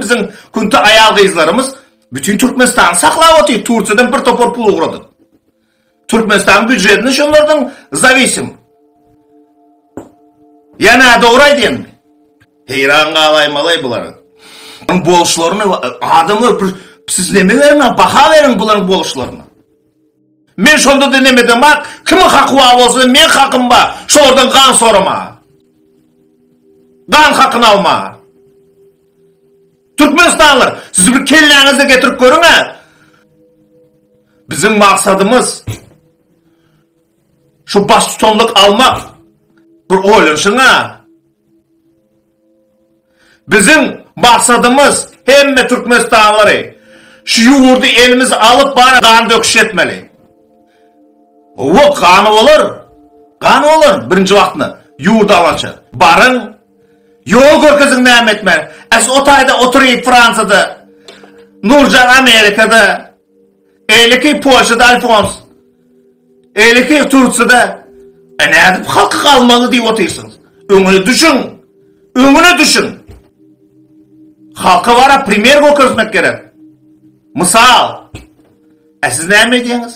Biziň künti aýal-gyzlarymyz bütin Türkmenistany saklap otyr, Tursiýadan bir topar pul ugradyp. Türkmenistanyň býujetini şonlardan zawisim. Ýa nädogry aýdýanmy? Heýran galaýmaly bulara. Boluşlaryny adamlar bir siz neme beriň, baha beriň bularyň boluşlaryna. Men şonda-da nemeden bar, kimiň haky bar bolsa meň hakym bar, şolardan gan sorama. Gan hakyny alma. Türkmenistanlylar, siz bir kelläňizde getirip görüň-ä. Biziň maksadymyz şu baştutanlyk almak. Bir oýlanyşyň-a. Biziň maksadymyz hemme türkmenistanlylary şu ýurdy elimize alyp bara gan döküş etmeli. Owa gany bolar. Gany bolar birinji wagtynda ýurdy alança. Baryň ýol görkeziň näme etmeli. Äs o taýda oturyp Fransiýada Nurjan Amerikada Eýleki Polşada Alfons Eýleki Tursiýada E nädip halky galmaly diýip otyrsyňyz? Öňüne düşüň. Öňüne düşüň. Halka bara primer görkezmek gerek. Mysal. E siz näme edýäňiz?